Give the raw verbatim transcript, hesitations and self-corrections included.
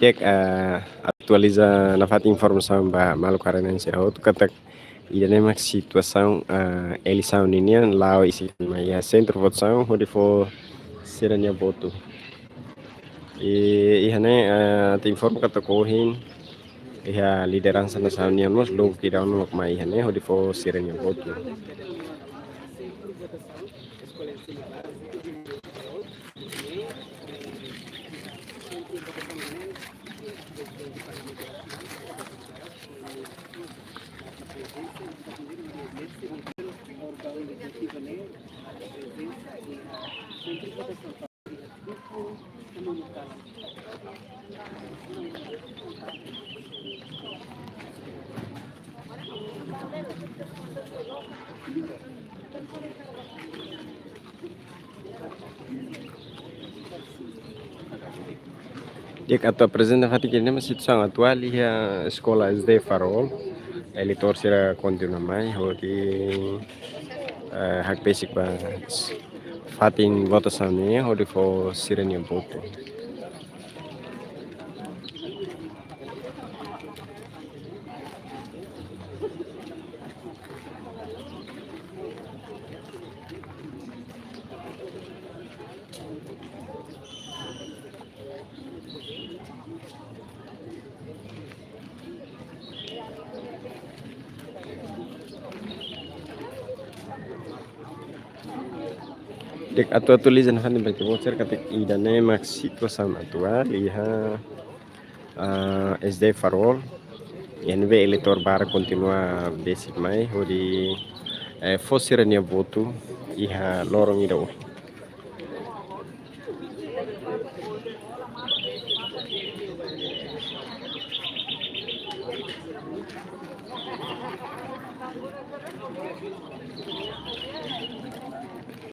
Di'ak, eh, atualiza nafatin informasaun ba maluk Karenense hotu katak ida-ne'e mak situasaun, eh, eleisaun ninian, la'o isin mai iha sentru votasaun hodi fó sira-nia votu. I, iha ne'e, eh, atu informa katak ohin iha lideransa nasaun nian mós lubuk ida ona mak mai iha ne'e hodi fó sira-nia votu. Di'ak, atu aprezenta fatin ida-ne'e mak situasaun atuál iha eskola S D Farol. Eleitór sira kontinua mai hodi, eh, hakbesik ba fatin votasaun ne'e hodi fó sira-nia votu. Di'ak, atu atualiza nafatin ba ita-boot sira katak ida-ne'e mak situasaun atuál iha, ah, S D Farol. Iha ne'ebé eleitór barak kontinua besik mai hodi, eh, fó sira-nia votu iha loron ida ohin.